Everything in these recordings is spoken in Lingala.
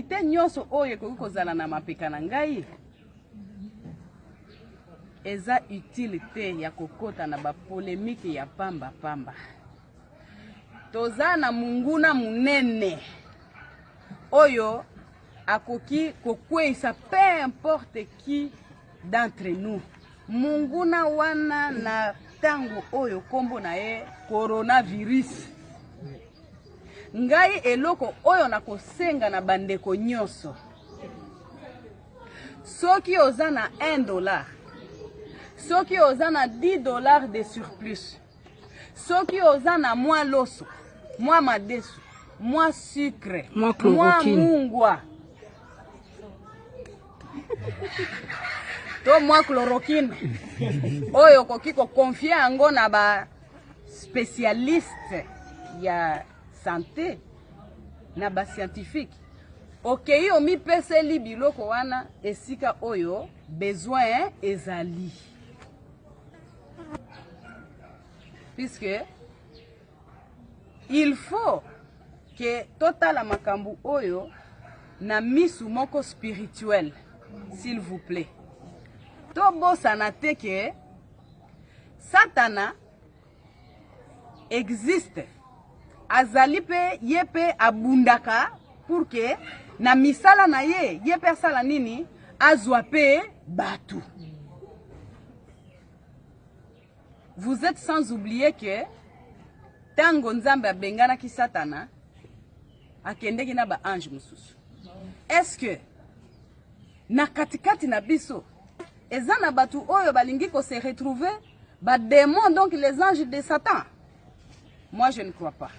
Te nyonso oyo ekoki kozala na mapeka na ngai eza utile te ya kokota na bapolemike ya pamba pamba. Toza na monguna monene oyo akoki kokweisa peu importe qui d'entre nous. Monguna wana na ntango oyo nkombo na ye coronavirus. Ngai eloko oyo nakosenga na bandeko nyonso, soki oza na 1 dollar, soki oza na 10 dollars de surplus, soki oza na mwa loso, mwa madesu, mwa sucre, mwa mungwa to mwa chloroquine oyo okoki kokonfie yango na ba spécialiste ya santé na ba scientifique, okei omipeseli biloko wana esika oyo besoin ezali, puisque il faut ke totala makambo oyo na misu moko spirituel. S'il vous plaît, tobosana te ke Satana existe, azali mpe ye mpe abundaka pour ke na misala na ye, ye mpe asala nini, azwa mpe bato. Vous êtes sans oublier que ntango Nzambe abenganaki Satana, akendeki na baange mosusu. Est-ce que na katikati na biso eza na bato oyo balingi ko se retrouver ba démons, donc les anges de Satan? Moi, je ne crois pas.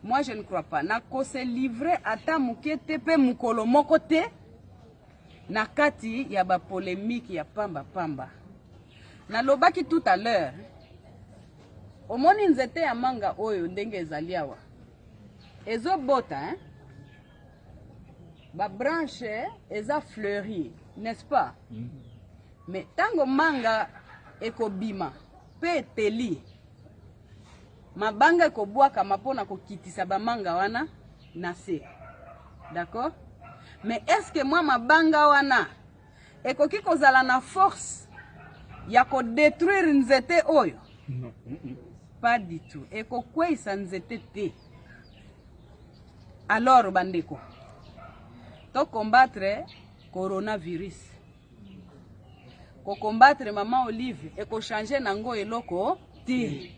Moi, je ne crois pas. Nakose livrer ata moke te mpe mokolo moko te na kati ya bapolémique ya pamba pamba. Nalobaki tout à l'heure, omoni nzete ya manga oyo ndenge ezali awa, ezobota, hein? Babranche eza fleuri, n'est-ce pas? Mais ntango manga ekobima mpe eteli, mabanga ekobwakama mpona kokitisa bamanga wana na se, d'accord? Mais est ce que mwa mabanga wana ekoki kozala na force ya kodétruire nzete oyo? Non. Pas du tout, ekokweyisa nzete te. Alors bandeko, tocombattre coronavirus. Kocombattre mama Olive ekochange nango eloko te.